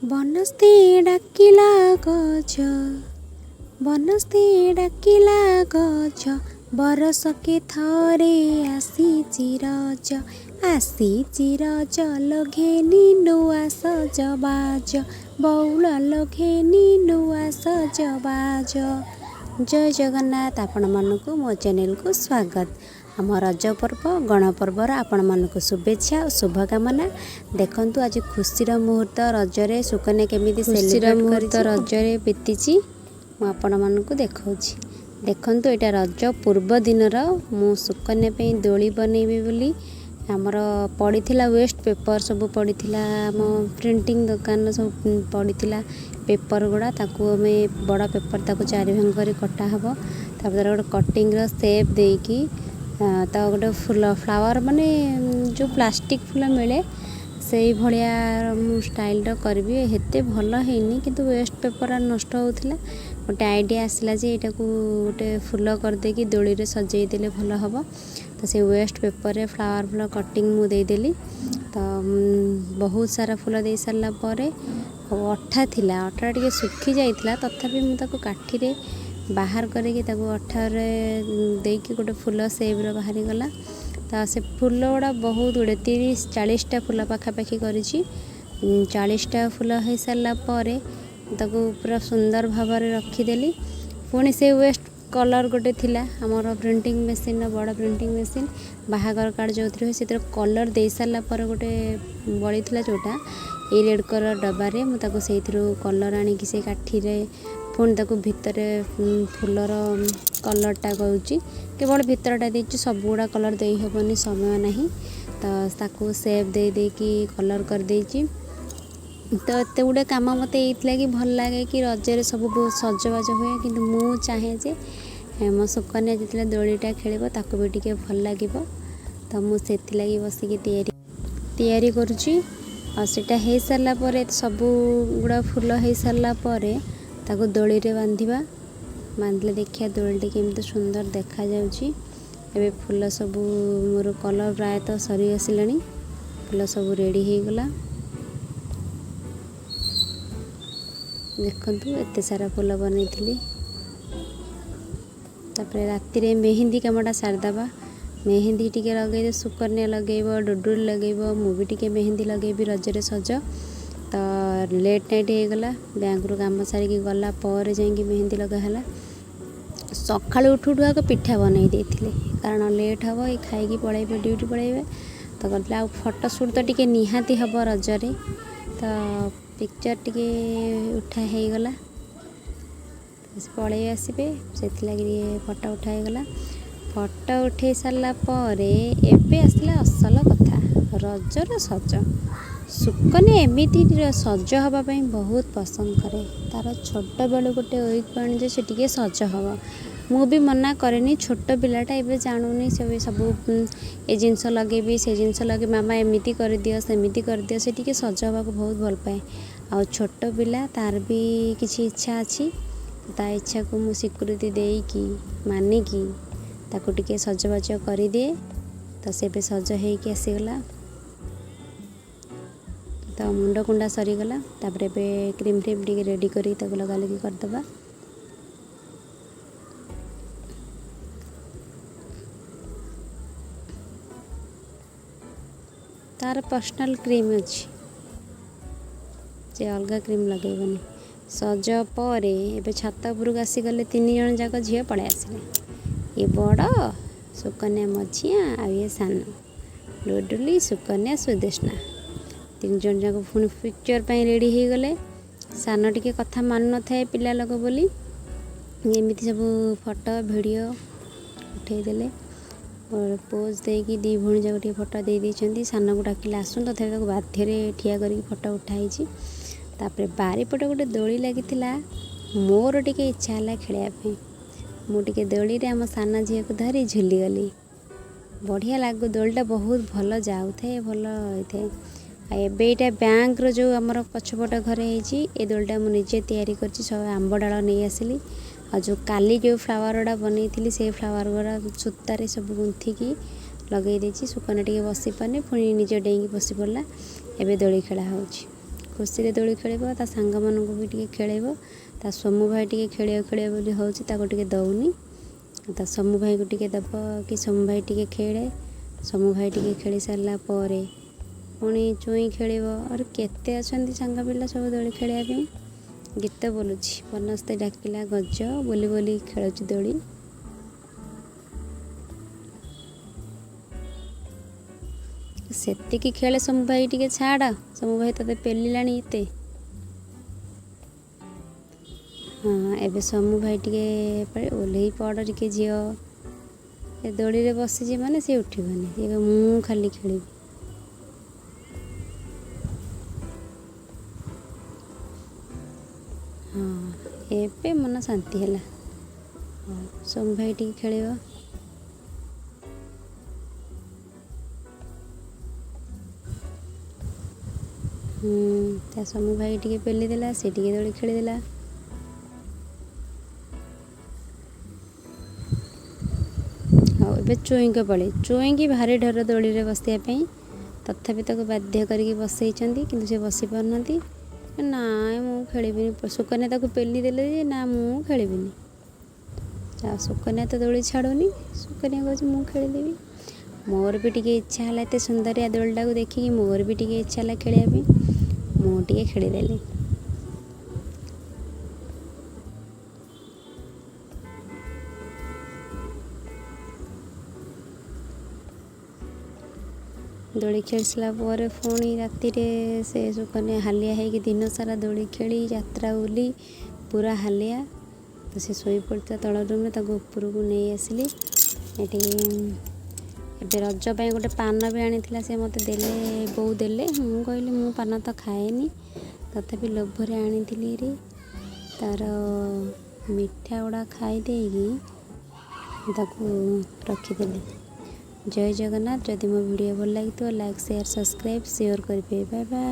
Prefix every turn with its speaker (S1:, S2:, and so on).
S1: ବନସ୍ତେ ଡାକିଲା ଗଜ, ବନସ୍ତେ ଡାକିଲା ଗଜ, ବରଷକେ ଥରେ ଆସିଛି ରଜ, ଆସିଛି ରଜ ଲୋ ଘେନି ନୂଆ ସଜବାଜ, ବଉଳ ଲୋ ଘେନି ନୂଆ ସଜବାଜ। ଜୟ ଜଗନ୍ନାଥ। ଆପଣମାନଙ୍କୁ ମୋ ଚ୍ୟାନେଲକୁ ସ୍ୱାଗତ। ଆମ ରଜ ପର୍ବ, ଗଣପର୍ବର ଆପଣମାନଙ୍କୁ ଶୁଭେଚ୍ଛା ଓ ଶୁଭକାମନା। ଦେଖନ୍ତୁ, ଆଜି ଖୁସିର ମୁହୂର୍ତ୍ତ। ରଜରେ ସୁକନ୍ୟା କେମିତି
S2: ଖୁସିର
S1: ସେଲିବ୍ରେଟ୍
S2: ମୁହୂର୍ତ୍ତ
S1: କରିଛି
S2: ରଜରେ ବିତିଛି, ମୁଁ ଆପଣମାନଙ୍କୁ ଦେଖାଉଛି। ଦେଖନ୍ତୁ, ଏଇଟା ରଜ ପୂର୍ବ ଦିନର। ମୁଁ ସୁକନ୍ୟା ପାଇଁ ଦୋଳି ବନେଇବି ବୋଲି ଆମର ପଡ଼ିଥିଲା ୱେଷ୍ଟ ପେପର୍ ସବୁ ପଡ଼ିଥିଲା, ଆମ ପ୍ରିଣ୍ଟିଂ ଦୋକାନର ସବୁ ପଡ଼ିଥିଲା ପେପର୍ ଗୁଡ଼ା। ତାକୁ ଆମେ ବଡ଼ ପେପର୍, ତାକୁ ଚାରି ଭାଗ କରି କଟା ହେବ। ତାପରେ ତାର ଗୋଟେ କଟିଂର ସେପ୍ ଦେଇକି ତା ଗୋଟେ ଫୁଲ, ଫ୍ଲାୱାର୍, ମାନେ ଯେଉଁ ପ୍ଲାଷ୍ଟିକ୍ ଫୁଲ ମିଳେ, ସେଇଭଳିଆ ମୁଁ ଷ୍ଟାଇଲ୍ର କରିବି। ଏତେ ଭଲ ହେଇନି, କିନ୍ତୁ ୱେଷ୍ଟ ପେପର୍ ନଷ୍ଟ ହେଉଥିଲା। ଗୋଟେ ଆଇଡ଼ିଆ ଆସିଲା ଯେ ଏଇଟାକୁ ଗୋଟେ ଫୁଲ କରିଦେଇକି ଦୋଳିରେ ସଜେଇ ଦେଲେ ଭଲ ହେବ। ତ ସେ ୱେଷ୍ଟ ପେପର୍ରେ ଫ୍ଲାୱାର୍ ଫୁଲ କଟିଂ ମୁଁ ଦେଇଦେଲି। ତ ବହୁତ ସାରା ଫୁଲ ଦେଇ ସାରିଲା ପରେ, ଆଉ ଅଠା ଥିଲା, ଅଠାଟା ଟିକେ ଶୁଖି ଯାଇଥିଲା, ତଥାପି ମୁଁ ତାକୁ କାଠିରେ ବାହାର କରିକି ତାକୁ ଅଠାରେ ଦେଇକି ଗୋଟେ ଫୁଲ ସେପ୍ର ବାହାରିଗଲା। ତ ସେ ଫୁଲ ଗୁଡ଼ା ବହୁତ ଗୁଡ଼ିଏ, 30 40ଟା ଫୁଲ ପାଖାପାଖି କରିଛି। 40ଟା ଫୁଲ ହେଇସାରିଲା ପରେ ତାକୁ ପୁରା ସୁନ୍ଦର ଭାବରେ ରଖିଦେଲି। ପୁଣି ସେ ୱେଷ୍ଟ କଲର୍ ଗୋଟେ ଥିଲା ଆମର ପ୍ରିଣ୍ଟିଂ ମେସିନ୍ର, ବଡ଼ ପ୍ରିଣ୍ଟିଂ ମେସିନ୍, ବାହାଘର କାର୍ଡ଼ ଯେଉଁଥିରେ ହୁଏ, ସେଥିରେ କଲର୍ ଦେଇସାରିଲା ପରେ ଗୋଟେ ବଳିଥିଲା ଯେଉଁଟା, ଏଇ ରେଡ଼୍ କଲର୍ ଡବାରେ ମୁଁ ତାକୁ ସେଇଥିରୁ କଲର୍ ଆଣିକି ସେଇ କାଠିରେ ପୁଣି ତାକୁ ଭିତରେ ଫୁଲର କଲର୍ଟା କରୁଛି। କେବଳ ଭିତରଟା ଦେଇଛି, ସବୁଗୁଡ଼ା କଲର୍ ଦେଇ ହେବନି, ସମୟ ନାହିଁ। ତ ତାକୁ ସେପ୍ ଦେଇ ଦେଇକି କଲର୍ କରିଦେଇଛି। ତ ଏତେ ଗୁଡ଼ିଏ କାମ ମୋତେ ଏଇଥିଲାଗି ଭଲ ଲାଗେ କି ରଜରେ ସବୁ ବହୁତ ସଜବାଜ ହୁଏ, କିନ୍ତୁ ମୁଁ ଚାହେଁ ଯେ ମୋ ସୁକନ୍ୟା ଯେତେବେଳେ ଦୋଳିଟା ଖେଳିବ, ତାକୁ ବି ଟିକେ ଭଲ ଲାଗିବ। ତ ମୁଁ ସେଥିଲାଗି ବସିକି ତିଆରି କରୁଛି। ଆଉ ସେଇଟା ହେଇସାରିଲା ପରେ, ସବୁ ଗୁଡ଼ା ଫୁଲ ହେଇସାରିଲା ପରେ ତାକୁ ଦୋଳିରେ ବାନ୍ଧିବା। ବାନ୍ଧିଲେ ଦେଖିବା ଦୋଳିଟି କେମିତି ସୁନ୍ଦର ଦେଖାଯାଉଛି। ଏବେ ଫୁଲ ସବୁ ମୋର କଲର୍ ପ୍ରାୟତଃ ସରି ଆସିଲାଣି। ଫୁଲ ସବୁ ରେଡ଼ି ହେଇଗଲା। ଦେଖନ୍ତୁ, ଏତେ ସାରା ଫୁଲ ବନେଇଥିଲି। ତାପରେ ରାତିରେ ମେହେନ୍ଦି କାମଟା ସାରିଦେବା। ମେହେନ୍ଦି ଟିକେ ଲଗେଇଦେ, ସୁକନ୍ୟା ଲଗେଇବ, ଡୁଡୁଲି ଲଗେଇବ, ମୁଁ ବି ଟିକେ ମେହେନ୍ଦି ଲଗେଇବି। ରଜରେ ସଜ ତ ଲେଟ୍ ନାଇଟ୍ ହେଇଗଲା। ବ୍ୟାଙ୍କରୁ କାମ ସାରିକି ଗଲା ପରେ ଯାଇକି ମେହେନ୍ଦି ଲଗା ହେଲା। ସକାଳୁ ଉଠୁ ଉଠୁ ଆଗ ପିଠା ବନେଇ ଦେଇଥିଲି, କାରଣ ଲେଟ୍ ହେବ, ଏଇ ଖାଇକି ପଳେଇବେ, ଡ୍ୟୁଟି ପଳେଇବେ। ତ କରିଥିଲେ। ଆଉ ଫଟୋ ସୁଟ୍ ତ ଟିକେ ନିହାତି ହେବ ରଜରେ। ତ ପିକ୍ଚର୍ ଟିକେ ଉଠା ହେଇଗଲା। ସେ ପଳେଇ ଆସିବେ, ସେଥିଲାଗି ଟିକେ ଫଟୋ ଉଠା ହେଇଗଲା। ଫଟୋ ଉଠେଇ ସାରିଲା ପରେ ଏବେ ଆସିଲା ଅସଲ କଥା, ରଜର ସଜ। ସୁକନ୍ୟା ଏମିତି ସଜ ହେବା ପାଇଁ ବହୁତ ପସନ୍ଦ କରେ। ତା'ର ଛୋଟବେଳୁ ଗୋଟେ ୱିକ୍ ପଏଣ୍ଟ ଯେ ସେ ଟିକେ ସଜ ହେବ। ମୁଁ ବି ମନା କରେନି। ଛୋଟ ପିଲାଟା, ଏବେ ଜାଣୁନି। ସେ ବି ସବୁ ଏ ଜିନିଷ ଲଗେଇବି, ସେ ଜିନିଷ ଲଗେଇବି, ମାମା ଏମିତି କରିଦିଅ, ସେମିତି କରିଦିଅ। ସେ ଟିକେ ସଜ ହେବାକୁ ବହୁତ ଭଲ ପାଏ। ଆଉ ଛୋଟ ପିଲା, ତା'ର ବି କିଛି ଇଚ୍ଛା ଅଛି। ତା ଇଚ୍ଛାକୁ ମୁଁ ସ୍ୱୀକୃତି ଦେଇକି, ମାନିକି ତାକୁ ଟିକେ ସଜବାଜ କରିଦିଏ। ତ ସେ ଏବେ ସଜ ହେଇକି ଆସିଗଲା। ତ ମୁଣ୍ଡ କୁଣ୍ଡା ସରିଗଲା। ତାପରେ ଏବେ କ୍ରିମ୍ ଫ୍ରିମ୍ ଟିକେ ରେଡ଼ି କରିକି ତାକୁ ଲଗାଲଗି କରିଦେବା। ତାର ପର୍ସନାଲ୍ କ୍ରିମ୍ ଅଛି, ସେ ଅଲଗା କ୍ରିମ୍ ଲଗେଇବନି। ସଜ ପରେ ଏବେ ଛାତ ଉପରକୁ ଆସିଗଲେ। ତିନି ଜଣ ଯାକ ଝିଅ ପଳେଇ ଆସିଲେ। ଇଏ ବଡ଼ ସୁକନ୍ୟା, ମଝିଆ ଆଉ ଇଏ ସାନ। ଡୁଡୁଲି, ସୁକନ୍ୟା, ସୁଦେଷ୍ଣା ତିନି ଜଣ ଯାକ ପୁଣି ପିକ୍ଚର୍ ପାଇଁ ରେଡ଼ି ହେଇଗଲେ। ସାନ ଟିକେ କଥା ମାନୁନଥାଏ ପିଲା ଲୋକ ବୋଲି, ଏମିତି ସବୁ ଫଟୋ ଭିଡ଼ିଓ ଉଠେଇଦେଲେ। ପୋଜ୍ ଦେଇକି ଦୁଇ ଭଉଣୀ ଯାକ ଟିକେ ଫଟୋ ଦେଇ ଦେଇଛନ୍ତି। ସାନକୁ ଡାକିଲେ ଆସୁନ, ତଥାପି ତାକୁ ବାଧ୍ୟରେ ଠିଆ କରିକି ଫଟୋ ଉଠା ହେଇଛି। ତାପରେ ବାରିପଟେ ଗୋଟେ ଦୋଳି ଲାଗିଥିଲା। ମୋର ଟିକେ ଇଚ୍ଛା ହେଲା ଖେଳିବା ପାଇଁ। ମୁଁ ଟିକେ ଦୋଳିରେ ଆମ ସାନ ଝିଅକୁ ଧରି ଝୁଲିଗଲି। ବଢ଼ିଆ ଲାଗୁ, ଦୋଳିଟା ବହୁତ ଭଲ ଯାଉଥାଏ, ଭଲ ହେଇଥାଏ। ଆଉ ଏବେ ଏଇଟା ବ୍ୟାଙ୍କର ଯେଉଁ ଆମର ପଛପଟ ଘରେ ହେଇଛି, ଏ ଦୋଳିଟା ମୁଁ ନିଜେ ତିଆରି କରିଛି। ସବୁ ଆମ୍ବ ଡାଳ ନେଇ ଆସିଲି, ଆଉ ଯେଉଁ କାଲି ଯେଉଁ ଫ୍ଲାୱାର୍ ଗୁଡ଼ା ବନେଇଥିଲି, ସେଇ ଫ୍ଲାୱାର୍ ଗୁଡ଼ା ସୂତାରେ ସବୁ ଗୁନ୍ଥିକି ଲଗେଇ ଦେଇଛି। ସୁକନ୍ୟା ଟିକେ ବସିପାରୁନି, ପୁଣି ନିଜେ ଡେଇଁକି ବସି ପଡ଼ିଲା। ଏବେ ଦୋଳି ଖେଳା ହେଉଛି। ଖୁସିରେ ଦୋଳି ଖେଳିବ, ତା ସାଙ୍ଗମାନଙ୍କୁ ବି ଟିକେ ଖେଳେଇବ। ତା ସୋମୁ ଭାଇ ଟିକେ ଖେଳିବ ଖେଳିବ ବୋଲି ହେଉଛି, ତାକୁ ଟିକେ ଦେଉନି। ତା ସୋମୁ ଭାଇକୁ ଟିକେ ଦେବ କି ସୋମୁ ଭାଇ ଟିକେ ଖେଳେ। ସୋମୁ ଭାଇ ଟିକେ ଖେଳି ସାରିଲା ପରେ ପୁଣି ଚୁଇଁ ଖେଳିବ। ଆହୁରି କେତେ ଅଛନ୍ତି ସାଙ୍ଗ ପିଲା ସବୁ ଦୋଳି ଖେଳିବା ପାଇଁ। ଗୀତ ବୋଲୁଛି, ବନସ୍ତେ ଡାକିଲା ଗଜ ବୋଲି ବୋଲି ଖେଳୁଛି ଦୋଳି। ସେତିକି ଖେଳେ ସୋମୁ ଭାଇ, ଟିକେ ଛାଡ଼ ସୋମୁ ଭାଇ, ତୋତେ ପେଲିଲାଣି ଏତେ। ହଁ, ଏବେ ସୋମୁ ଭାଇ ଟିକେ ଓହ୍ଲେଇ ପଡ଼ ଟିକେ ଝିଅ। ଏ ଦୋଳିରେ ବସିଛି ମାନେ ସେ ଉଠିବନି, ସେ ମୁଁ ଖାଲି ଖେଳିବି। ହଁ, ଏବେ ମନ ଶାନ୍ତି ହେଲା। ହଉ, ସୋମୁ ଭାଇ ଟିକେ ଖେଳିବ। ତା ସୋମୁ ଭାଇ ଟିକେ ପେଲିଦେଲା, ସେ ଟିକେ ଦୋଳି ଖେଳିଦେଲା। ହଉ, ଏବେ ଚୁଇଁଙ୍କ ପାଳି। ଚୁଇଁକି ଭାରି ଡର ଦୋଳିରେ ବସିବା ପାଇଁ, ତଥାପି ତାକୁ ବାଧ୍ୟ କରିକି ବସେଇଛନ୍ତି, କିନ୍ତୁ ସେ ବସି ପାରୁନାହାନ୍ତି। ନା ମୁଁ ଖେଳିବିନି। ସୁକନ୍ୟା ତାକୁ ପେଲି ଦେଲେ ଯେ ନା ମୁଁ ଖେଳିବିନି। ଆଉ ସୁକନ୍ୟା ତ ଦୋଳି ଛାଡ଼ୁନି। ସୁକନ୍ୟା କହୁଛି ମୁଁ ଖେଳିଦେବି। ମୋର ବି ଟିକେ ଇଚ୍ଛା ହେଲା, ଏତେ ସୁନ୍ଦରିଆ ଦୋଳିଟାକୁ ଦେଖିକି ମୋର ବି ଟିକେ ଇଚ୍ଛା ହେଲା ଖେଳିବା ପାଇଁ, ମୁଁ ଟିକେ ଖେଳିଦେଲି। ଦୋଳି ଖେଳି ସାରିଲା ପରେ ପୁଣି ରାତିରେ ସେ ସୁକନ୍ୟା ହାଲିଆ ହେଇକି ଦିନ ସାରା ଦୋଳି ଖେଳି ଯାତ୍ରା ବୁଲି ପୁରା ହାଲିଆ, ତ ସେ ଶୋଇପଡ଼ିଥିଲା ତଳ ରୁମ୍ରେ, ତାକୁ ଉପରକୁ ନେଇ ଆସିଲି। ଏଠି ଏବେ ରଜ ପାଇଁ ଗୋଟେ ପାନ ବି ଆଣିଥିଲା, ସେ ମୋତେ ଦେଲେ, ବୋଉ ଦେଲେ। ମୁଁ କହିଲି ମୁଁ ପାନ ତ ଖାଏନି, ତଥାପି ଲୋଭରେ ଆଣିଥିଲି ରେ। ତାର ମିଠା ଗୁଡ଼ା ଖାଇ ଦେଇକି ତାକୁ ରଖିଦେଲି। ଜୟ ଜଗନ୍ନାଥ। ଯଦି ମୋ ଭିଡ଼ିଓ ଭଲ ଲାଗିଥିବ, ଲାଇକ୍, ସେୟାର, ସବସ୍କ୍ରାଇବ୍, ସିଓର କରିବେ। Bye bye.